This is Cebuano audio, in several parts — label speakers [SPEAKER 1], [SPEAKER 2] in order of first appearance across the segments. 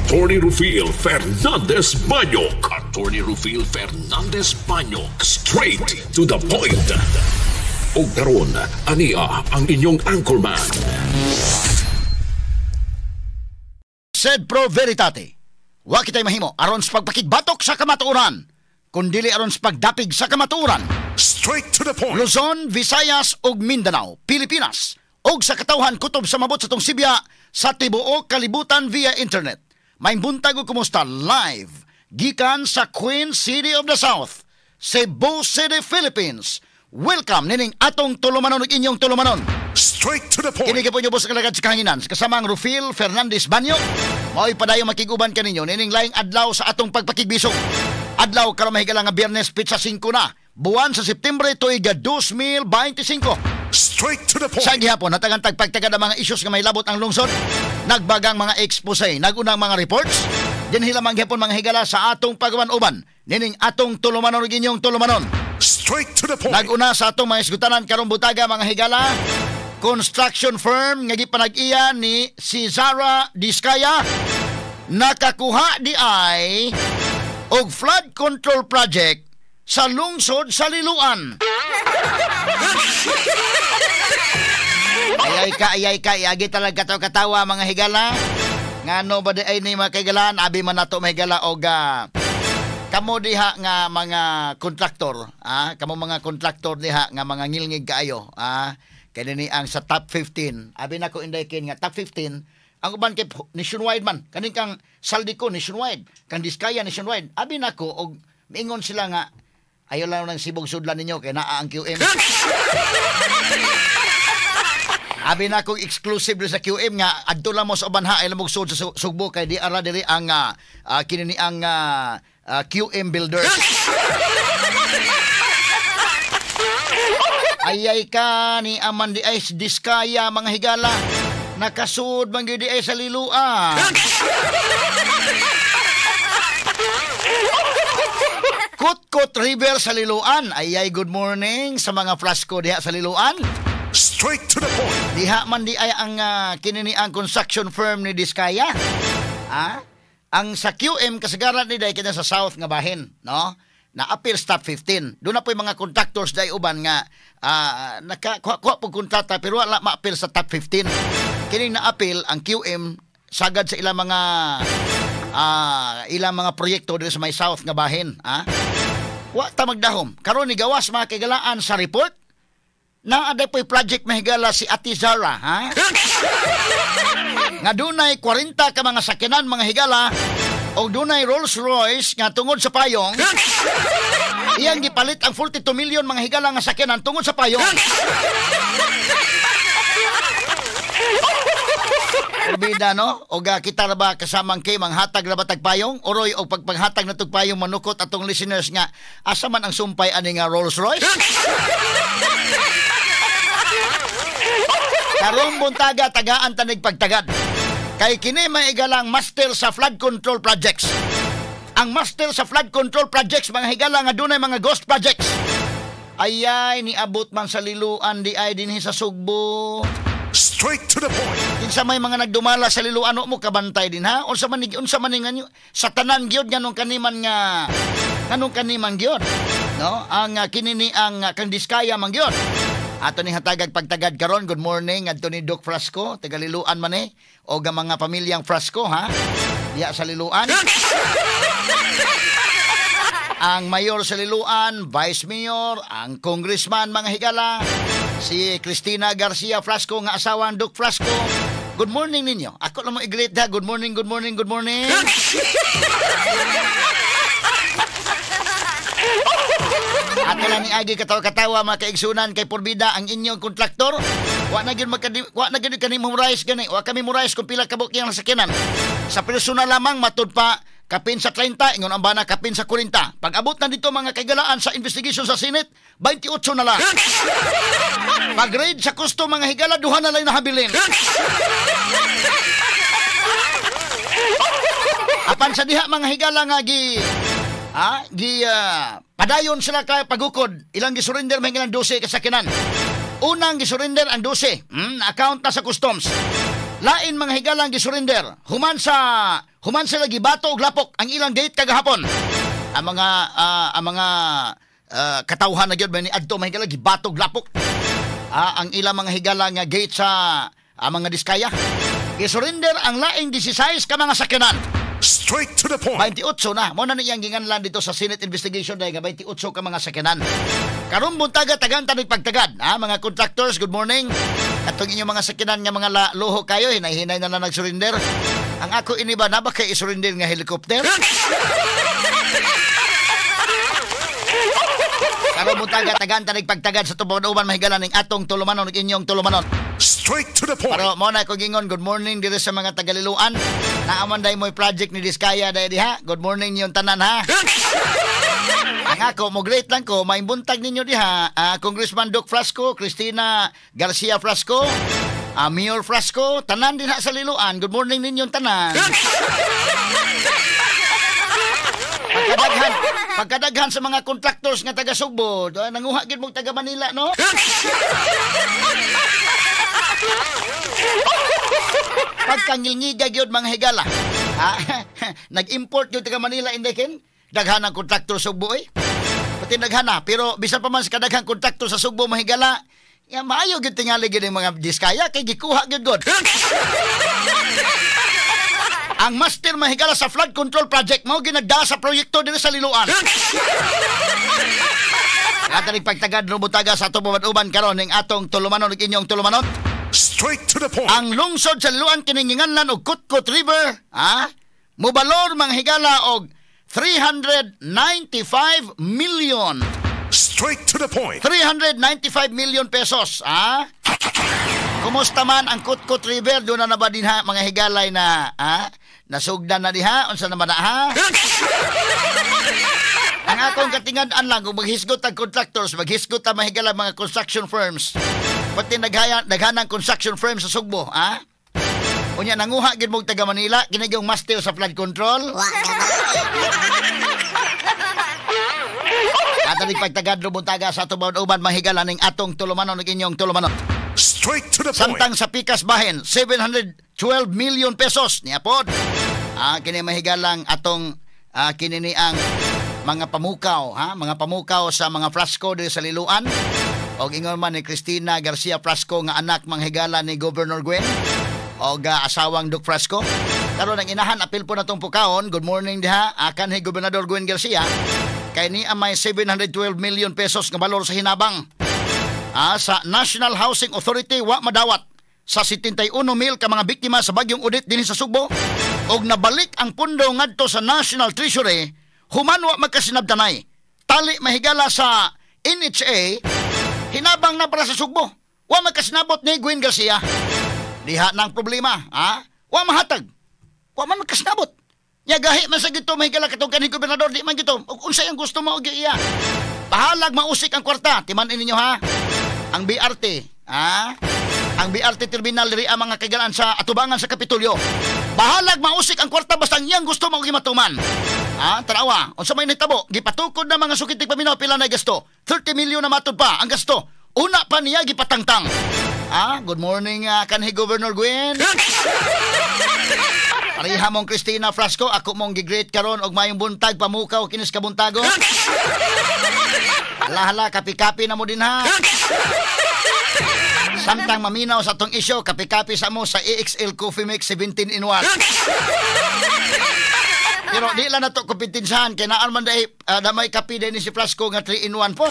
[SPEAKER 1] Attorney Rufil Fernandez Banyok. Attorney Rufil Fernandez Banyok. Straight to the point. Og karon, ania ang inyong anchorman.
[SPEAKER 2] Sed pro veritate. Wa kitay mahimo aron sa pagpakigbatok sa kamatuoran, kundili aron sa pagdapig sa kamatuoran.
[SPEAKER 1] Straight to the point.
[SPEAKER 2] Luzon, Visayas ug Mindanao, Pilipinas. Og sa katawhan kutob sa mabot sa tong sibya sa tibuok kalibutan via internet. May buntag ug kumusta live gikan sa Queen City of the South, Cebu City, Philippines. Welcome nining atong tulumanon ug inyong tulumanon.
[SPEAKER 1] Straight to the point.
[SPEAKER 2] Kini gyapon ubos sa kalagad sa kahanginan kasama ang Rufil Fernandez Banyo. Mao'y padayon makig-uban kaninyo nining laing adlaw sa atong pagpakigbisog. Adlaw karon mahigala nga Biyernes pitsa 5 na, buwan sa Septembre tuig 2025.
[SPEAKER 1] Straight to the point.
[SPEAKER 2] Sa gihapon natagan tagpagtagad ang mga issues nga may labot ang lungsod, nagbagang mga expose, nagunang mga reports. Dinhi lamang gihapon mga higala sa atong pagawan-uban nining atong tulumanon ug inyong tulumanon.
[SPEAKER 1] Straight to the point.
[SPEAKER 2] Naguna sa atong mga isgutanan karong butaga mga higala, construction firm nga gipanag-iya ni si Zara Discaya nakakuha di ay og flood control project sa lungsod sa Liloan. Ayay ka, iagi talaga katawa mga higala. Ngano ba di ay ni mga kaigalaan, abi man nato mga higala og kamo diha nga mga kontraktor, kamo mga kontraktor diha nga mga ngilngig kaayo, kay ni ang sa top 15. Abi nako inday kin nga top 15, ang uban kay nationwide man, kaning kang Saldico nationwide, kang Discaya nationwide. Abi nako og miingon sila nga ayaw lang ng sibog sudlan ninyo kay naa ang QM. Abi na kong exclusive sa QM nga adto lang mo sa uban ha, ay lamog sud sa Sugbo kay di ara diri ang kini ni ang QM builders. Ayay ka ni aman di ay Discaya mga higala. Nakasud man gyud di ay sa Liloan. Kutkot River sa Liloan. Ayay, good morning sa mga flasko diha sa Liloan.
[SPEAKER 1] Straight to the point.
[SPEAKER 2] Diha man di ay ang kinini ang construction firm ni Discaya. Ang sa QM kasagaran ni day kita sa South nga bahin, no? Na appeal top 15. Doon na po yung mga contractors day uban nga nakakuha po kontrata pero wala ma-appeal sa top 15. Kining na-appeal ang QM sagad sa ilang mga proyekto dito sa may South nga bahin, Wa ta magdahom. Karon ni gawas mga kaigalaan sa report na aday po'y project mahigala si Ate Zara, ha? Nga dunay 40 ka mga sakyanan mga higala o dunay Rolls Royce nga tungod sa payong iyang gipalit ang 42 million mga higala nga sakyanan tungod sa payong. Bida no? O kita ra ba kasamang kay manghatag ra ba tagpayong? Oroy og pagpanghatag na tagpayong manukot atong listeners nga asa man ang sumpay ani nga Rolls Royce? Karong buntaga tagaan tanig pagtagad. Kay kini maigalang master sa flood control projects. Ang master sa flood control projects mga higala nga dunay mga ghost projects. Ayay niabot man sa Liloan di ay dinhi sa Sugbo.
[SPEAKER 1] Straight to the point.
[SPEAKER 2] Kinsa may mga nagdumala sa Liloan mo kabantay din ha? Unsa man nga sa tanan gyud nganong kaniman nga nganong kaniman gyud, no? Ang kini ni ang kang Discaya man gyud. Ato ning hatagag pagtagad karon. Good morning ngadto ni Doc Frasco, taga Liloan man eh, og ang mga pamilyang Frasco ha. Diya sa Liloan. Ang mayor sa Liloan, vice mayor, ang congressman mga higala, si Cristina Garcia Frasco nga asawa ang Doc Frasco. Good morning ninyo. Ako lang mo i-greet ha. Good morning, good morning, good morning. Ato lang ni Agi katawa-katawa mga kaigsunan kay porbida ang inyong kontraktor. Wa na gyud wa na gyud kani memorize gani. Wa kami memorize kung pila ka buok iyang sakyanan. Sa personal lamang matud pa kapin sa 30, ingon ang bana kapin sa 40. Pag abot na dito mga kaigalaan sa investigation sa Senate, 28 na lang. Pag raid sa kusto mga higala, duha na lang nahabilin. Apan sa diha mga higala nga gi padayon sila kay pagukod. Ilang gisurrender mga 12 kasakinan. Unang gisurrender ang 12, na-account na sa customs. Lain mga higalang gisurrender. Human sila gibato og lapok ang ilang gate kagahapon. Ang mga katawhan na gyud ni adto, mga higala, gibato og lapok. Ang ilang mga higala nga gate sa mga Diskaya. Gisurrender ang laing 16 ka mga sakyanan.
[SPEAKER 1] Straight to the point.
[SPEAKER 2] 28 na. Mo na niyang ginganlan dito sa Senate investigation dahil nga 28 ka mga sakyanan. Karon buntaga, tagan tanig pagtagad. Ha, mga contractors, good morning. Atong inyong mga sakyanan nga mga luho kayo, hinay-hinay na lang nagsurrender. Ang ako ini ba, na ba kay isurrender nga helicopter? Karon buntaga, tagan tanig pagtagad sa tubod uban mahigala ning atong tulumanon ug inyong tulumanon.
[SPEAKER 1] Straight to the point.
[SPEAKER 2] Pero mo na ko gingon, good morning diri sa mga tagaliluan. Naaman day mo'y project ni Diskaya day diha. Good morning niyong tanan ha. Ang ako, mo great lang ko, maimbuntag ninyo diha, Congressman Duke Frasco, Cristina Garcia Frasco, Mayor Frasco, tanan dinha sa Liloan. Good morning ninyong tanan. Pagkadaghan sa mga contractors nga taga Sugbo, nanguha gid mong taga Manila, no? Pagkangilngiga gyud mga higala. Nag-import gyud taga Manila indikin. Daghan ang kontraktor sa Sugbo eh. Pati daghan na, pero bisan pa man sa kadaghang kontraktor sa Sugbo mga higala, ya maayo gyud tingali gyud ang mga Diskaya kay gikuha gyud god. Ang master mahigala sa flood control project mao ginagdaa sa proyekto diri sa Liloan. Katanig pagtagad rubutaga sa atong uban karon ning atong tulumanon ug inyong tulumanon.
[SPEAKER 1] Straight to the point.
[SPEAKER 2] Ang lungsod sa Liloan kininginganlan og Kutkut River, ha? Mobalor mga higala og 395 million.
[SPEAKER 1] Straight to the point.
[SPEAKER 2] 395 million pesos, ha? Kumusta man ang Kutkut River? Doon na ba din ha, mga higalay na, ha? Nasugdan na diha? Unsa naman na, ha? Ang akong katingad-an lang, kung maghisgot ang contractors, maghisgot ang mga higala mga construction firms. Pati naghanang construction firms sa Sugbo, ha? Unya, nanguha gid mong taga Manila, kini yung master sa flood control. Katanig pagtagad, rubuntaga sa atong uban, mahigala ning atong tulumanon ug inyong tulumanon.
[SPEAKER 1] Straight to the point.
[SPEAKER 2] Samtang sa Pikas Bahin, 712 million pesos niya pod. Kini mahigalang atong kini ni ang mga pamukaw, ha? Mga pamukaw sa mga Frasco diri sa Liloan. Og ingon man ni Cristina Garcia Frasco nga anak manghigala ni Governor Gwen og asawang Duke Frasco. Karon ang inahan apil po natong pukaon. Good morning diha akan ni Gobernador Gwen Garcia. Kay ni ang may 712 million pesos nga balor sa hinabang. Sa National Housing Authority wa madawat sa 71 mil ka mga biktima sa bagyong Odette dinhi sa Sugbo og nabalik ang pundo ngadto sa National Treasury human wa magkasinabtanay. Tali mahigala sa NHA hinabang na para sa Sugbo. Wa magkasinabot ni Gwen Garcia. Diha nang problema, ha? Wa mahatag. Wa man magkasinabot. Ya gahi man sa gito mahigala katong kanhi gobernador di man gito. Og unsay ang gusto mo og iya? Bahalag mausik ang kwarta, timan ninyo ha. Ang BRT, ha? Ang BRT terminal diri ang mga kagalaan sa atubangan sa Kapitolyo. Bahalag mausik ang kwarta basta ang iyang gusto mao gimatuman. Ha, tanawa, unsa may nahitabo? Gipatukod na mga sukitig paminaw pila na gasto. 30 million na matud pa ang gasto. Una pa niya gipatangtang. Ha, good morning kanhi Governor Gwen. Pareha mong Cristina Frasco, ako mong gigreet karon og mayong buntag pamukaw kinis ka buntago. Hala, kapi-kapi na mo din ha. Samtang maminaw sa atong isyo, kapi-kapi sa mo sa AXL Coffee Mix 17 in 1. Pero di lang na to kompetensahan, kaya naan man dahi, na may kapi din ni si Frasco nga 3 in 1 po.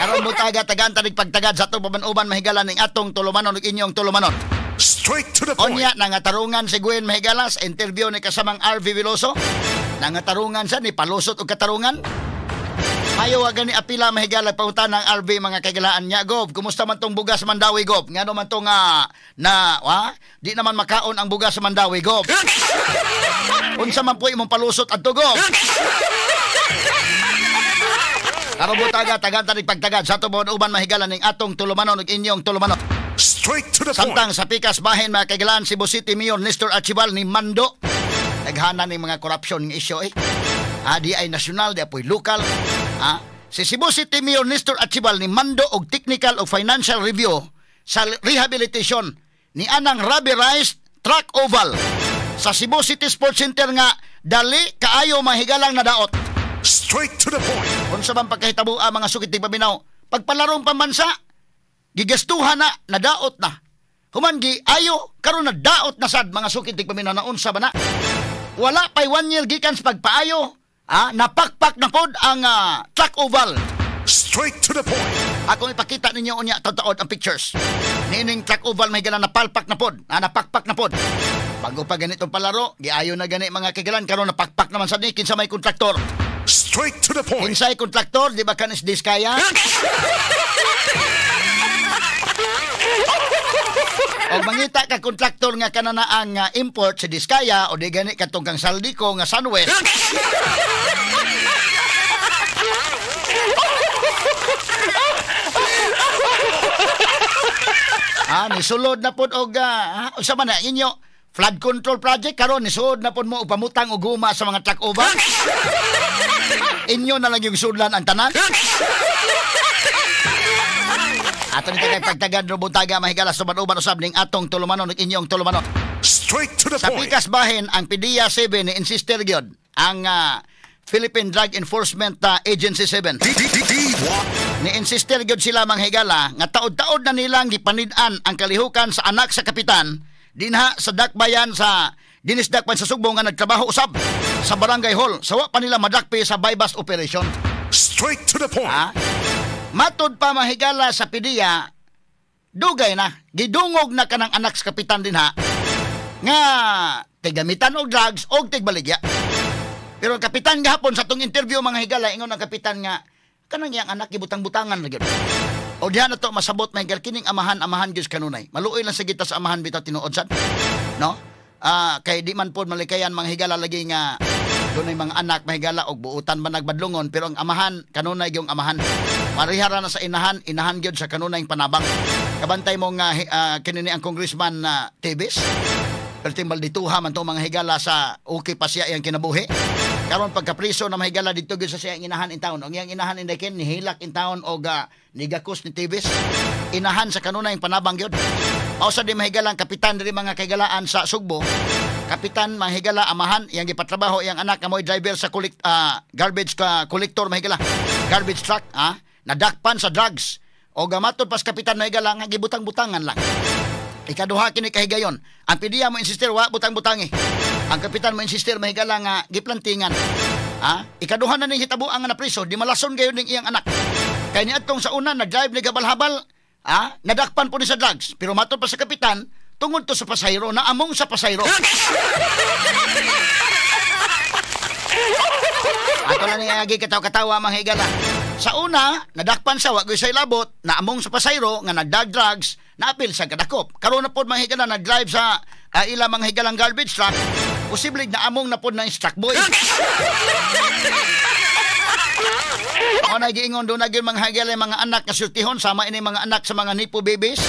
[SPEAKER 2] Karon mo taga tagaan tanig pagtagad sa atong paban-uban mahigala ning atong tulumanon ug inyong tulumanon.
[SPEAKER 1] Straight to the point.
[SPEAKER 2] Onya nangatarungan si Gwen mahigala sa interview ni kasamang RV Veloso. Nangatarungan siya ni palusot og katarungan. Ayaw gani apila mahigala pangutan ng RV mga kaigalaan niya. Gob, kumusta man tong bugas sa Mandawi, Gob? Ngano man tong na wa? Di naman makaon ang bugas sa Mandawi, Gob. Unsa man po imong palusot adto, Gob? Karon taga tagan tanig pagtagad sa atong uban mahigala ning atong tulumanon ug inyong tulumanon.
[SPEAKER 1] Straight to the point.
[SPEAKER 2] Samtang sa Pikas Bahin mga kaigalaan, Cebu City Mayor Nestor Archival ni Mando. Naghana ning mga corruption ng isyo eh. Di ay nasyonal, di apoy lokal. Si Cebu City Mayor Nestor Archival ni mando og technical og financial review sa rehabilitation ni anang rubberized track oval sa Cebu City Sports Center nga dali kaayo mahigalang nadaot.
[SPEAKER 1] Straight to the point.
[SPEAKER 2] Unsa bang pagkahitabo ang mga sukit paminaw? Pagpalarong pambansa, gigastuhan na, nadaot na. Human gi ayo karon nadaot na sad mga sukit paminaw na unsa ba na? Wala pa'y 1 year gikan sa pagpaayo, napakpak na pod ang track oval.
[SPEAKER 1] Straight to the point.
[SPEAKER 2] Akong ipakita ninyo unya taod ang pictures. Niining track oval may gala napalpak na pod, napakpak na pod. Bago pa ganitong palaro, giayo na gani mga kigalan karon napakpak naman sa ni kinsa may kontraktor.
[SPEAKER 1] Straight to the point.
[SPEAKER 2] Kinsay kontraktor, di ba kanis Diskaya? Og mangita ka kontraktor nga kanana ang import si Diskaya o di gani katong kang Saldico nga Sunwest. Nisulod na pod og unsa man na inyo flood control project karon nisulod na pod mo og pamutang og guma sa mga truck over. Inyo na lang yung sudlan ang tanan. Ato ni kay pagtagad ro buntaga mahigala sa uban usab ning atong tulumanon ug inyong tulumanon.
[SPEAKER 1] Straight to the
[SPEAKER 2] Sa
[SPEAKER 1] point.
[SPEAKER 2] pikas bahin ang PDEA 7 ni insister gyud ang Philippine Drug Enforcement Agency 7. Ni insister gyud sila manghigala nga taod-taod na nilang gipanid-an ang kalihukan sa anak sa kapitan dinha sa dakbayan sa dinisdakpan sa Sugbo nga nagtrabaho usab sa barangay hall sa wa pa nila madakpi sa bypass operation.
[SPEAKER 1] Straight to the point.
[SPEAKER 2] Matod pa mahigala sa PDEA, dugay na gidungog na kanang anak sa kapitan dinha nga tigamitan og drugs og tigbaligya. Pero ang kapitan gahapon sa tong interview mga higala ingon ang kapitan nga kanang iyang anak gibutang-butangan na gyud. O diha na to masabot mahigala kining amahan-amahan gyud kanunay. Maluoy lang sa gita sa amahan bitaw tinuod sad. No? Kay di man pod malikayan mga higala lagi nga dunay mga anak mahigala og buutan man nagbadlungon pero ang amahan kanunay gyung amahan. Parihara na sa inahan, inahan gyud sa kanunay panabang. Kabantay mo nga kini ni ang congressman na Tibis. Pero timbal dituha man to mga higala sa okay pa siya iyang kinabuhi. Karon pagkapriso na mahigala dito gyud sa siyang inahan in town. Ang iyang inahan in ken nihilak in town og nigakos ni Tibis. Inahan sa kanunay panabang gyud. Mao sa di mahigala ang kapitan diri mga kahigalaan sa Sugbo. Kapitan mahigala amahan iyang gipatrabaho iyang anak nga mo'y driver sa garbage ka collector mahigala. Garbage truck nadakpan sa drugs. O gamatod pas kapitan mahigala nga gibutang-butangan lang. Ikaduha kini kahigayon. Ang PDEA mo insister wa butang-butangi. Ang kapitan mo insister mahigala nga giplantingan. Ikaduha na ning hitabo ang napriso, di malason gayon ning iyang anak. Kay niadtong sa una nag-drive ni gabal-habal, nadakpan po ni sa drugs. Pero matod pa sa kapitan, tungod to sa pasayro, na among sa pasayro. Ato lang ning agi kataw-katawa mga higala. Sa una, nadakpan sa wa gyud say labot, na among sa pasayro nga nagdag drugs, naapil sa kadakop. Karon na pod mga higala nag-drive sa ila mga higalang garbage truck, posible na among na pod na truck boy. O nagiingon doon na gyud mga higala mga anak nga sultihon sama ini mga anak sa mga nipo babies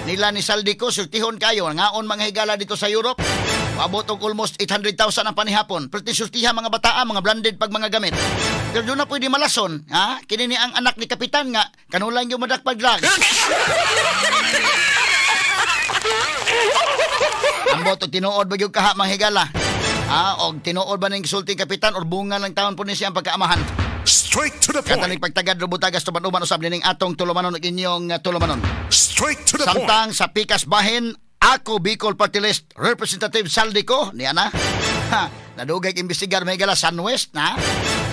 [SPEAKER 2] nila ni Saldico, sultihon kayo ngaon mga higala dito sa Europe. Paabot og almost 800,000 ang panihapon. Pero sultiha mga bataa, mga branded pag mga gamit. Pero doon na pwede malason, ha? Kini ni ang anak ni kapitan nga kanulan yung madakpag drugs. Ambot og tinuod ba gyud kaha mga higala? Og tinuod ba ning sulti kapitan or bunga lang taon po ni siya ang pagkaamahan?
[SPEAKER 1] Straight to the point.
[SPEAKER 2] Katanig pagtagad rubutagas tuban-uban usab nining atong tulumanon ug inyong tulumanon.
[SPEAKER 1] Straight to the point.
[SPEAKER 2] Samtang sa pikas bahin, ako Bicol Party List Representative Saldico niya na. Nadugay imbestigar mga higala Sunwest na.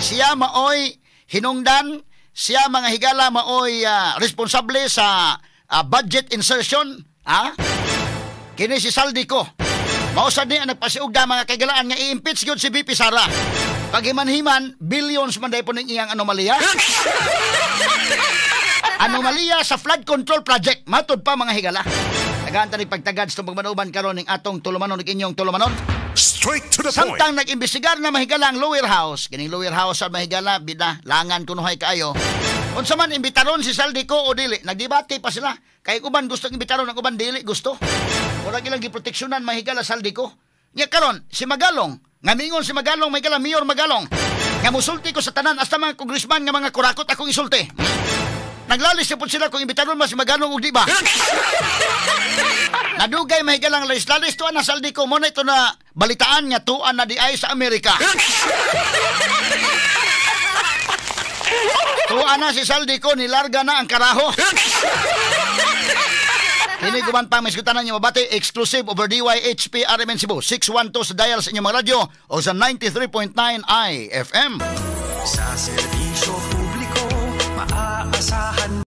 [SPEAKER 2] Siya maoy hinungdan, siya mga higala maoy responsable sa budget insertion, Kini si Saldico. Mausad niya nagpasiugda mga kaigalaan nga i-impeach gyud si BP Sara. Paghiman-himan, billions man dahil po ning iyang anomalya. Anomalya sa flood control project. Matod pa mga higala. Tagaan tanig pagtagad sa pagmanuban karon ning atong tulumanon ug inyong tulumanon.
[SPEAKER 1] Straight to the point.
[SPEAKER 2] Samtang nag-imbestigar na mahigala ang lower house, kining lower house sa mahigala bida langan kunuhay kaayo. Unsa man imbitaron si Saldico o dili, nagdebate pa sila. Kay uban gusto imbitaron, ang uban dili gusto. Murag ilang giproteksyonan mahigala Saldico. Nya karon si Magalong, nga mingon si Magalong mahigala Mayor Magalong. Nga musulti ko sa tanan, hasta mga congressman nga mga kurakot akong isulti. Naglalis na po sila kung imbitaron mas maganong og di ba. Nadugay, mahigalang, lalis-lalis tuan na Zaldy Co mo na ito na balitaan nga tuan na di ay sa Amerika. Tuan na si Zaldy Co, nilarga na ang karaho. Kini guman pang misgutanan niyo mabati exclusive over DYHP RMN Cebu 612 sa dial sa inyong mga radyo o sa 93.9 IFM.
[SPEAKER 3] Sa serbisyo publiko, maaasahan.